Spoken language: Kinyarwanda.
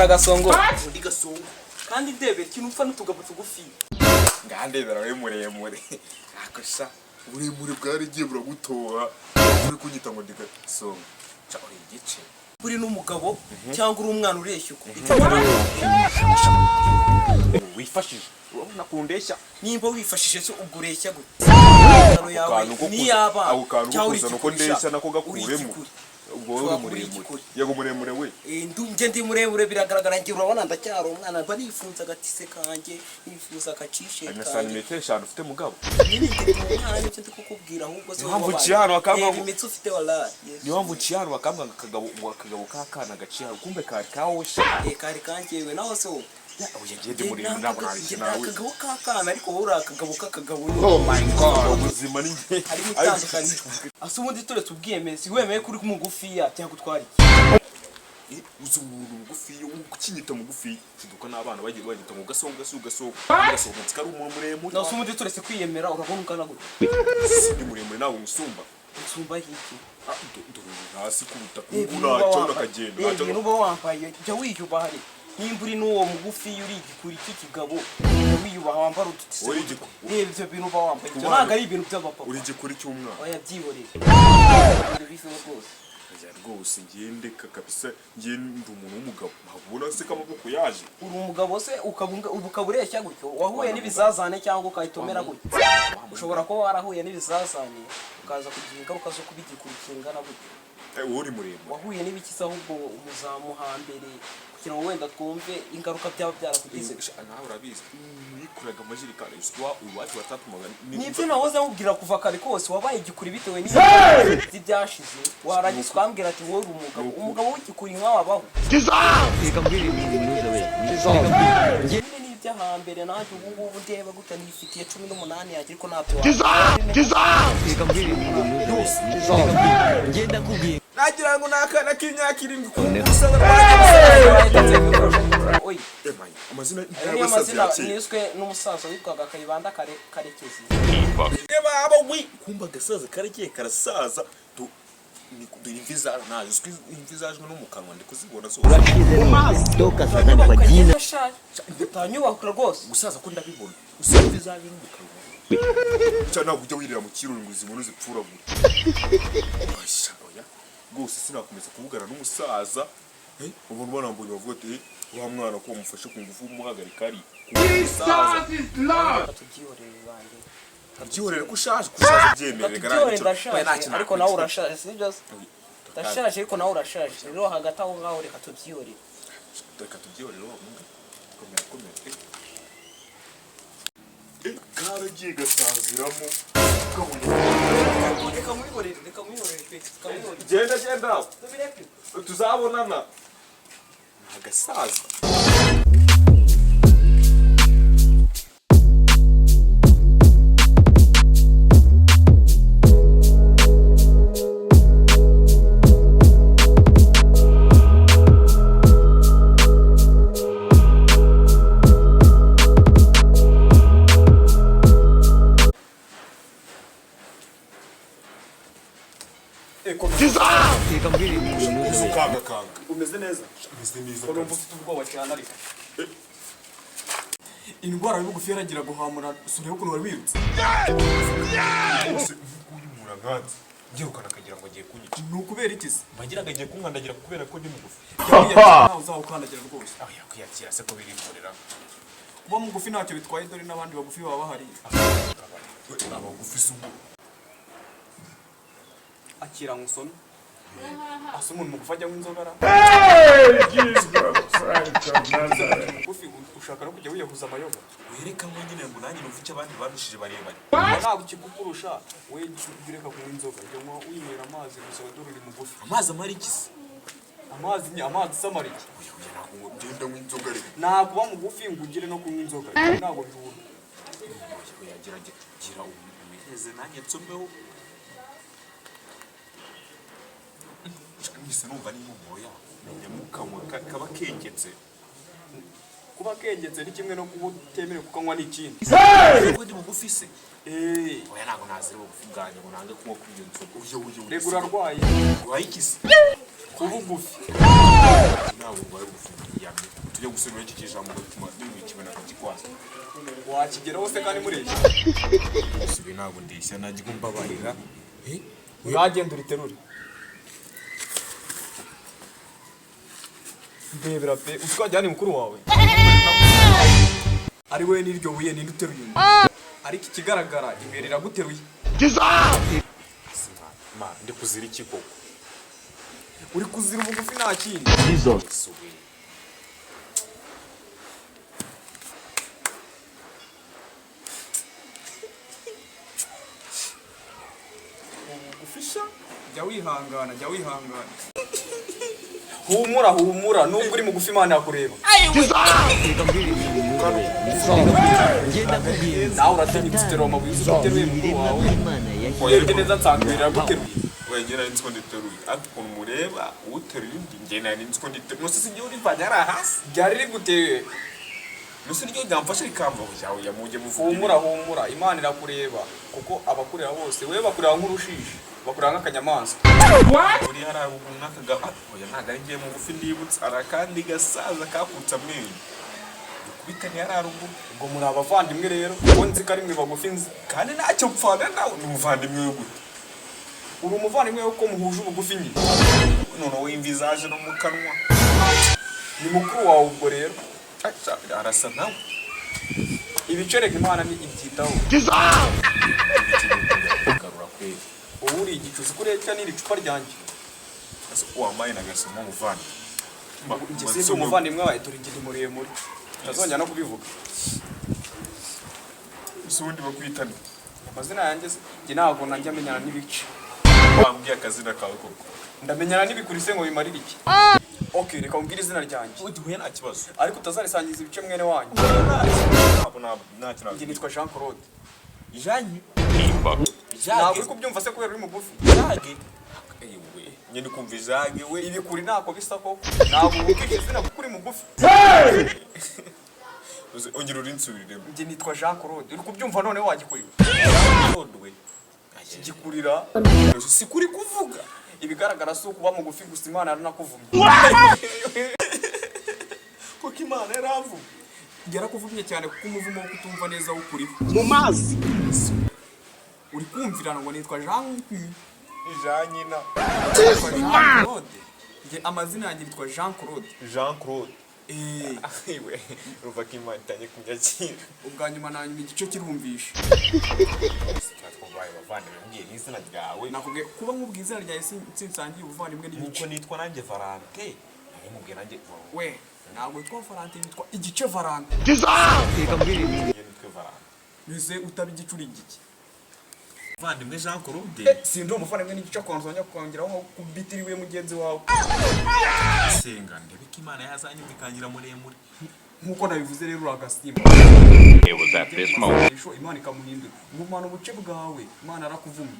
Uhamagara Gasongo. Ndi Gasongo. Kandi ndebera ikintu upfa n'utugabo tugufi. Ngandebera we muremure. Ako sha, uburemure bwaragiye buragutora, uri kunyita ngo ndi Gasongo. Ca, uri igice. Uri n'umugabo cyangwa uri umwana ureshya uko? Wifashije, urabona kundeshya. Nimba wifashije se, ubwo ureshya gute? Ingano yawe Kantu ko ni kuza- iy'abana ako kantu ko cyangwa uri kuzana uko igikuri ndeshya sha? nako Uri gakuremo. igikuri. Ubwo wowe Ushobora uri kuba uri muremure. igikuri. Yego, muremure we. Njye ndi muremure, biragaragara. Njye urabona ndacyari umwana, mba nifunze agatise kanjye, nifuza akacishe Hari na kanjye. santimetero 5 ufite, mugabo. Nyine ndi umwana, nicyo ndi kukubwira. Ahubwo se Niyo mpamvu wowe uciye hano bakambwira reba imitsi ufite, wallahi. Niyo mpamvu uciye hano bakambwira ngo akagabo, ngo akagabo k'akana gaciye hano, kumbe kari kawowe sha. Kari kanjyewe naho se wowe? Oya, ngiye ndi muremure, ntabwo nareshya Njye nawe. Akagabo k'akana, ariko wowe uri akagabo k'akagabo nyine. Oh my God, ubuzima ni njye. Harimo itandukaniro. Ase ubundi turetse ubwiyemezi, wemeye ko uri mugufiya byagutwara iki? Uzi umuntu mugufi, ukinyita mugufi, shiduka n'abana bagiye banyita ngo Gasongo, Gasongo, Gasongo, Gasongo, nzi ko ari umuntu muremure. Nawe se ubundi turetse kwiyemera, urabona ungana gute? Ndi muremure, ntabwo musumba. Nsumba hiki? Ah, dore hasi ku butaka. Reba Ubu ibintu uba ntacyo wambaye. ndakagenda. Reba Ntacyo. ibintu uba wambaye, jya wiyubaha. Rero nimba uri n'uwo mugufi, uri igikuri cy'ikigabo, jya wiyubaha wambara udutise. Uri Reba ibyo bintu uba wambaye, ibyo Kubana- ntabwo ari ibintu by'abapapa. Uri igikuri cy'umwana. Oya, byihorere, biveho rwose. Oya, rwose ngiye ndeka kabisa, ngiye ndi umuntu w'umugabo, ntabwo ubona se ko amaboko yaje? Uri umugabo se ubu ukaba ureshya gutyo, wahuye n'ibizazane cyangwa ugahita umera gutyo? Ushobora kuba warahuye n'ibizazane ukaza kugira ingaruka zo kuba igikuri kingana gutyo. Wowe uri muremure. Wahuye n'ibiki se ahubwo umuzamu hambere, kugira ngo wenda twumve ingaruka byaba byarakugize? Nawe urabizi, nikoreraga amajerekani uswa iwacu batatumaga. Nibyo nahoze nkubwira kuva kare kose, wabaye igikuri bitewe n'ibyashize, warangiza ukambwira ati wowe uri umugabo. Umugabo w'igikuri nkawe abaho? Nyine ni iby'ahambere. Nanjye ubu ngubu ndeba gutya nifitiye 18 yanjye, ariko ntabyo wamenya. Nagira ngo ni akana k'imyaka 7 ku musaza. Oya. Amazina Ayo niyo y'abasaza mazina ya kera. niswe n'umusaza witwaga Kayibanda Karekezi. Baba we, kumba agasaza karagiye karasaza. Dore imvi zaje, naje uzwi imvi zajwe no mu kanwa, ndi kuzibona zose. Utanyubaka, ngenda ashaje, utanyubaka rwose. Gusaza ko ndabibona, usa imvi zaje no mu kanwa cyane. Ntabwo ujya wirira mu kirori ngo uzibone uzipfuragure. Oya, oya rwose, sinakomeza kuvugana n'umusaza. Ubona banambonye bavuga ati: "Eh, wa mwana ko wamufashe ku ngufu, umuhagarika ari umusaza." Reka tubyihorere banjye. Byihorere ko ushaje, ko ushaje byemerere. Reka tubyihorere, ndashaje ariko nawe urashaje, sibyo se? Ndashaje ariko nawe urashaje, rero hagati aho ngaho reka tubyihorere. Reka tubyihorere wa mungu. Komera, komera. Karagiye gasaziramo. Reka mwihorere, reka mwihorere pe, reka mwihorere. Genda, genda. Tubireke. Tuzabonana, ni agasaza. Ukangakanga. Umeze neza? Umeze neza. Urumva Kabisa. ufite ubwoba cyane, ariko indwara y'ubugufi yaragira guhamura, si urebe ukuntu wari wirutse. Rwose nguyu umuntu ankanze ngirukana akagira ngo agiye kunyica. Ni ukubera iki se? Mbagira ngo agiye kunkandagira kubera ko ndi mugufi. Ntawe uzawukandagira rwose. Aho yakwiyakira se ko birikorera? Kuba mugufi ntacyo bitwaye, dore n'abandi bagufi baba bahari. Abagufi se ubu? Akira nkusome. Asa umuntu mugufi ajya inzoga ra? Mugufi ushaka no kujya wiyahuza amayoga. Wereka ngo nyine ngo nanjye numve icyo abandi barushije barebare. Ntabwo ikikukurusha, we jya ureka kunywa inzoga, jya unywa winywera amazi gusa, dore uri mugufi. Amazi amara iki se? Amazi ni amazi, se amara iki? Oya, oya, ntabwo ngenda nywa inzoga reka. Nta kuba mugufi ngo ugire no kunywa inzoga, ibyo ntabwo bihura. Oya, oya, gira gira gira umeze nanjye nsomeho. Nise numva n'impumuro yako menya mu kanwa kaba kengetse. Kuba kengetse ni kimwe, no kuba utemerewe kukanywa ni ikindi. Ubwo ndi mugufi se? Eh. Oya, ntabwo nazira ubugufi bwanjye ngo nange kunywa kuri iyo nzoga. Oya, oya, oya. Rega urarwaye. Urwaye iki se? Kuba ugufi. Ntabwo rwaye gufungiyamye, tujya gusubira iki kijambo gatuma n'imikibona akakikwaza. Wakigeraho se kandi mureshya? Subi, ntabwo ndeshya, najya mbabarira. Uragenda uriterure. Ndebera pe, utwajya ni mukuru wawe ari we n'iryo buye, ninde uteruye undi? Ariko ikigaragara, ibuye riraguteruye. Ma, ndi kuzira iki koko? Uri kuzira ubugufi, nta kindi. Subi. Ubugufisha, jya wihangana, jya wihangana, humura, humura, nubwo uri mugufi Imana yakureba. Nawe uratinyutse uterura amabuye, uzi ko uteruye mukuru wawe. Urebye neza nsanga ibuye riraguteruye. Oya, njye nari nzi ko nditeruye, ariko ukuntu mureba uteruye undi, njye nari nzi ko nditeruye. Nose si njye urivanye ari hasi? Ryari riguteye. Nose niryo ryamfashe rikamva yawe yamujye muvuga. Humura, humura, Imana irakureba, kuko abakureba bose wewe bakureba nk'urushishi, bakureba nk'akanyamaswa. Uri hariya ruguru n'akagabo. Oya, ntabwo ari ngiye mugufi, ndibutse hari akandi gasaza kakutse amenyo dukubitanye hariya ruguru. Ubwo muri abavandimwe rero, kuko nzi ko ari mwe bagufi nzi. Kandi ntacyo mpfana nawe, ni umuvandimwe we gute? Uri umuvandimwe we kuko muhuje ubugufi nyine. Noneho imvi zaje no mu kanwa. Ni mukuru wawe ubwo rero. Aca, arasa nawe. Ibicereka Imana ni ibyitaho. Garura kweli. Wowe uri igicuzi kuriya n'iri cupa ryanjye. Ese wambaye nagasoma umuvandimwe? Njye sindi umuvandimwe wawe, dore njye ndi muremure, ntazongera no kubivuga. Ese ubundi bakwitana? Amazina yanjye se, njye ntabwo najya amenyana n'ibice. Wambwiye akazina kawe koko? Ndamenyana n'ibikuri se ngo bimarire iki? Okay, reka umbwire izina ryanjye. Uduhuye nta kibazo. Ariko utazarisangiza ibice mwene wanyu. Ntabwo ntacyo. Njye nitwa Jean Claude. Jeanne. Ntabwo uri kubyumva se kubera uri mugufi? Jage. Ewe, njye ndi kumva Jage we. Ibikuri ntako bisa koko, ntabwo wumvishe izina kuko uri mugufi. Ongera urinsubiriremo. Njye nitwa Jean Claude, uri kubyumva none wagikuriwe? Claude we. Gikurira. Si kuri kuvuga. Ibigaragara si ukuba mugufi gusa, Imana yaranakuvumye. Kuko Imana yaramvuga. Yarakuvumye cyane, kuko umuvumo wo kutumva neza wukuriho Mu mazi. Uri kumvirana ngo nitwa Jean. Jean nyina. Nitwa Jean Claude. Njye amazina yanjye nitwa Jean Claude. Jean Claude. Eh. Ewe, urumva ko Imana itangiye kunyakira. Ubwa nyuma na nyuma igice kirumvisha. Twabaye abavandimwe mbwiye n'izina ryawe. Nakubwiye kuba nkubwiye izina ryawe sinsangiye ubuvandimwe Nkuko n'ibice. nitwa nanjye Valante. Nawe mubwiye nanjye. We ntabwo witwa Valante, witwa igice Valante. Njye nitwe Valante. Mbese utaba igice uri igiki? Muvandimwe Jean Claude. Sindi umuvandimwe n'igice, kwanza kongeraho nko kubitiriwe mugenzi wawe. Senga ndebe ko Imana yazanyumva ikangira muremure. Nkuko nabivuze rero, uri agasimba. It was at this moment Imana ikamuhindura, gumana ubuce bwawe, Imana arakuvumye.